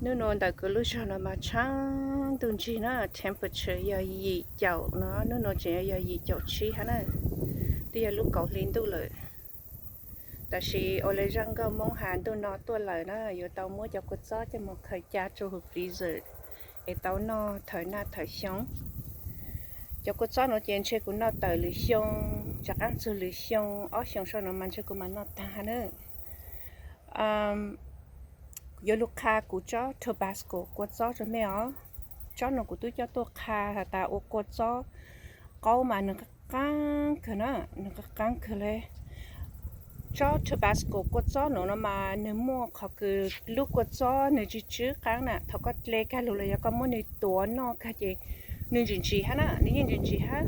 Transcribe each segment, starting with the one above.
Hnub nuav ntawm kuv lub zog no mas tshaab ntuj ntsig na, temperature yog yim caum no, hnub nuav tseem yog yim caum tsib hab na, twb yog lub kaum hli ntuj lawm. Tab sis ua le zaj nkauj Moob has, ntuj no tuaj lawm na yuav tau muab cov kua txob coj mus khaws ca rua huv freezer es tau noj thawm naj thawm xyoo. Cov kua txob nuav ces ntshe kuv noj tawm lwm xyoo, rov qaab txug lwm xyoo, ob xyoo sau no mas ntshe kuv mam noj taag hab na. Yuav lug qha kuv tsob Tabasco kua txob rua mej os. Tsob nuav kuv tub coj tuaj qha has tas ua kua txob qaub mas nwg qaab qaab kawg na, nwg qaab qaab kawg le. Tsob Tabasco kua txob nuav no mas nwg muaj qhov kws lub kua txob nwg tsw tsw qaab na, thaum koj tle kag lug los yog koj muab nwg tuav noj kag ces nwg ntsim ntsim hab na, nwg yeej ntsim ntsim hab.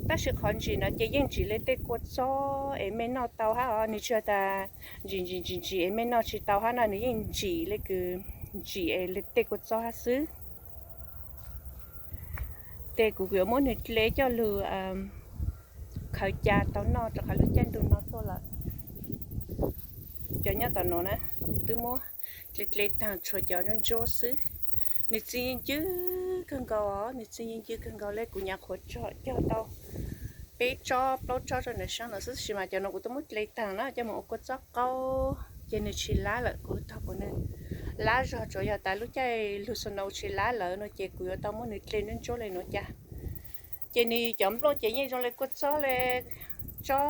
Tab sis qhov ntsim no ces yeej ntsim le tej kua txob es mej noj tau hab os, nwg tsi tas ntsim ntsim ntsim ntsim es mej noj tsi tau hab na, nwg yeej ntsim le kws ntsim es le tej kua txob hab xwb. Ces kuv yuav muab nwg tle coj lug khaws ca tau noj rua qhov lub caij ntuj no tuaj lawm. Cov nyob tom nuav na, kuv twb muab tle tle taag tshuav cov ntsuab ntsuab xwb. Nwg txi ncw kawg nkaus os, nwg txi ncw kawg nkaus le. Kuv nyam qhuav cog tau peb tsob plaub tsob rua ntawm saab no xwb, tab sis mas cov no kuv twb muab tle taag na coj mus ua kua txob qaub ces nwg tsi lab lawm. Kuv tog kuv nwg lab zog, tsuas yog tas lub caij lug snow tsi lab lawm no ces kuv yuav tau muab nwg tle ntsuab ntsuab le nuav ca. Ces nwg cov nplooj ces yeej zoo le kua txob le, tsob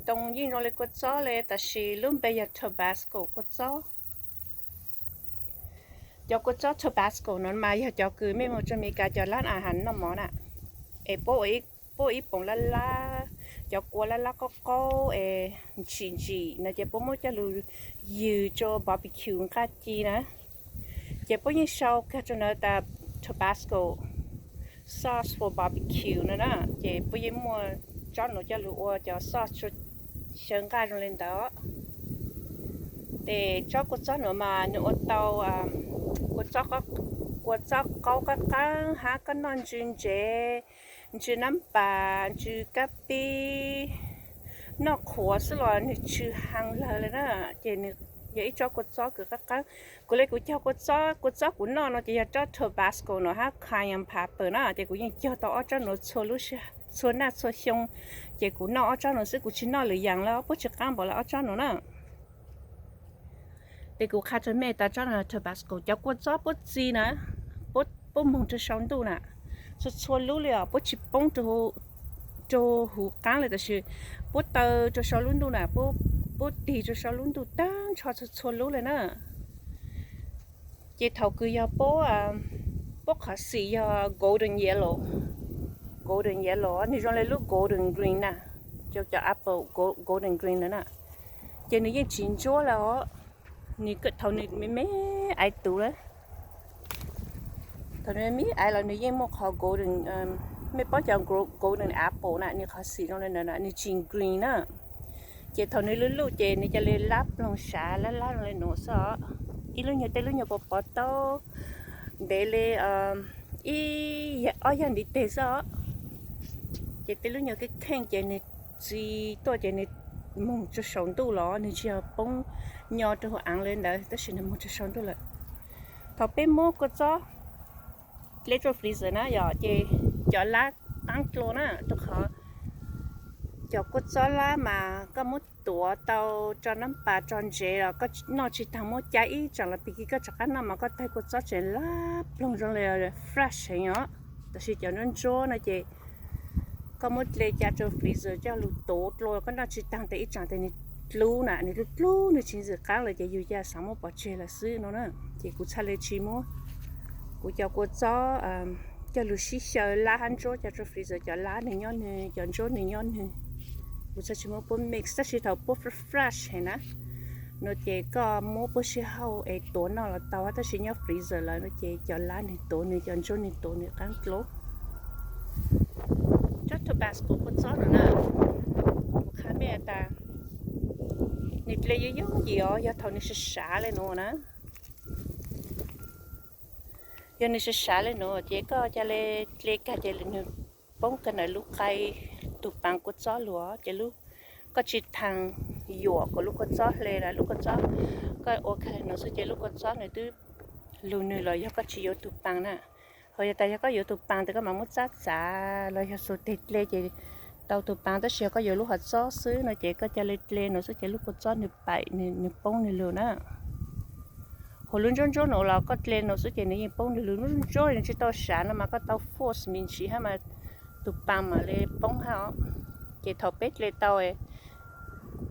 ntoo yeej zoo le kua txob le, tab sis lub npe yog Tabasco kua txob. Cov kua txob Tabasco no mas yog cov kws mej moog rua Amelikas cov lab a has noj mov na, es puab ua ib poom lab lab, cov kua lab lab qaub qaub es ntsim ntsim no ces puab muab coj lug ywg rua barbecue nqaj ci na. Ces puab yeej sau kag rua ntawd tas Tabasco sauce for barbecue no na. Ces puab yeej muaj tsob nuav coj lug ua cov sauce rua xyaw nqaj zoo le ntawd. Ces tsob kua txob nuav mas nwg ua tau kua txob qaub qaab qaab hab koj noj ntsw ntsev, ntsw nab pas, ntsw kab pib, noj qhuav xwb los nwg tsw heev lawg le na. Ces nwg yog ib tsob kua txob kws qaab qaab. Kuv le kuv cog kua txob, kua txob kuv noj no ces yog tsob Tabasco no hab cayenne pepper na, ces kuv yeej cog tau ob tsob nuav txhua naj txhua xyoo. Ces kuv noj ob tsob nuav xwb, kuv tsi noj lwm yaam le, puab tsi qaab npaum le ob tsob nuav na. Ces kuv qha rua mej tas tsob no Tabasco, cov kua txob puab txi na, puab moog rua sau ntuj na, txhua txhua lub le os, puab tsi poob rua huv qaab le, tab sis puab taw rua sau lub ntuj na, puab tig rua sau lub ntuj taag nrho txhua txhua lub le na. Ces thaum kws yog puab, puab qhov xim yog golden yellow, golden yellow, nwg zoo le lub golden green na, cov apple golden green le na. Ces nwg yeej tsi ntsuab le os, thaum nwg me me aiv tuv le, thaum nwg me me aiv los nwg yeej muaj qhov golden, mej paub cov golden apple na, nwg qhov xim zoo le ntawd na, nwg tsi green na. Ces thaum nwg luj luj ces nwg ca le lab ploog sav lab lab zoo le nuav xwb os. Ib lub nyuag tej lub nyuag pos pos taub ntev le ib ob yag ntiv teg xwb os. Ces tej lub nyuag kheej kheej ces nwg txi tuaj ces nwg moog rua sau ntuj los nwg tsi yog poob nyo rua huv aav le ntawd, tab sis nwg moog rua sau ntuj lawm. Thaum peb muab kua txob dleb rua freezer na yom, ces cov lab qaab dlua na, rua qhov cov kua txob lab mas koj muab tuav tau tso nab pas tso ntsev los koj noj tsi taag, muab ca ib tsaam los pig kig koj rov qab noj mas koj tawg kua txob tseem lab ploog zoo le fresh heev os. Tab sis cov ntsuab ntsuab no ces koj muab dle ca rua freezer coj lug tuav dlua, koj noj tsi taag tes ib tsaam tes nwg dlub na, nwg dlub dlub nwg tsi ntxim qaab lawm ces yug ca xaav muab pov tseg lawm xwb no na. Ces kuv txhaj le tsi muab kuv cov kua txob coj lug sib xyaw lab hab ntsuab ca rua freezer, cov lab nwg nyob nwg, cov ntsuab nwg nyob nwg. Kuv txhaj tsi muab puab mix, tab sis thaum puab fresh heev na no ces koj muab puab sib hauj es tuav noj los tau, tab sis nyob freezer lawm no ces cov lab nwg tuav nwg, cov ntsuab nwg tuav nwg qaab dlua. Tsob Tabasco kua txob no na, kuv qha mej tas nwg dle yooj yooj yim os, yog thaum nwg sav sav le nuav na. Yog nwg sav sav le nuav ces koj ca le dle kag ces nwg poob kag ntawm lub qai tug paas kua txob lug ces lub, koj tsi thaag yuam kom lub kua txob hle lawm, lub kua txob, koj ua kha no xwb ces lub kua txob nws twb lug nws los yog koj tsis yuav tus paas na. Ho yog tas yog koj yuav tus paas ces koj mam muab txab txav los yog xuas tes tle ces tau tus paas, tab sis yog koj yuav lub hov txob xwb no ces koj ca le tle no xwb ces lub kua txob nws paim, nws poob nws lug na. Ho lub ntsuab ntsuab no los koj tle no xwb ces nws yeej poob nws lug, ntsuab ntsuab nws tsis tau sav no mas koj tau force me ntsis hab mas tus paas mam li poob hab os. Ces thaum peb tle tau,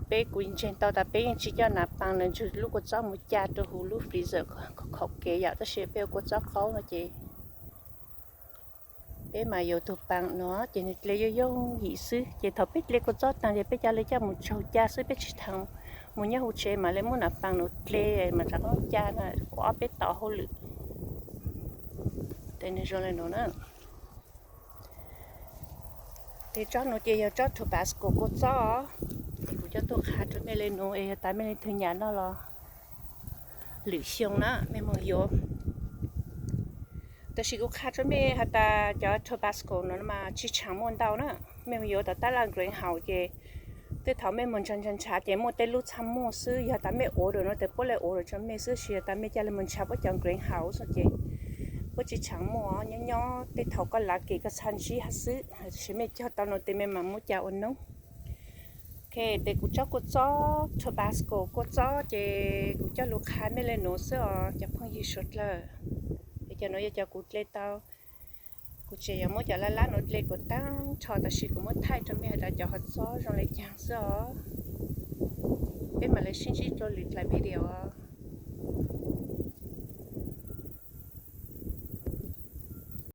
peb kuv ntseeg tau tas peb yeej tsis coj nav paas na, ntsug lub kua txob mus ca rau huv lub freezer khaum kev yom, tab sis peb ua kua txob qaub no ces peb mas yuav tus paas no ces nws tle yooj yooj yim xwb. Ces thaum peb tle kua txob taag ces peb ca le coj mus tsaug ca xwb, peb tsis tau mus nyob huv tsev mam le muab nav paas no tle mas rov qab ca na, kuv ob peb tom hauj lwm. Ces nws zoo le nuav na. Ces tsob nuav ces yog tsob Tabasco kua txob. Ces kuv coj tuaj qha rau mej le nuav es yog tas mej leej twg nyam noj los lwm xyoo na mej moog yuav. Tab sis kuv qha rau mej has tas cov Tabasco no mas tsis tshaam muaj ntau na. Mej moog yuav tom tab laj greenhouse ces tej thaum mej moog nrhav nrhav nrhav ces muaj tej lub txhaj muaj xwb, yog tas mej order no tes puab le order rau mej xwb, sis yog tas mej ca le moog nrhav puab cov greenhouse xwb ces puab tsis tshaam muaj, nyob nyob tej thaum koj lav kem koj txhaj ntsib hab xwb, tab sis mej cog tau no tes mej mam muab ca ua noob. Ok, tes kuv tsob kua txob Tabasco kua txob ces kuv coj lug qha mej le nuav xwb os cov phooj ywg suav dlawg. Es cov nuav yog cov kuv dle tau. Kuv tseem yuav muab cov laj lab nuav dle kuas taab nrho tab sis kuv muab thaij rau mej has tas cov hov txob zoo le caag xwb os. Peb mam le sib ntsib rau lwm dlai video os.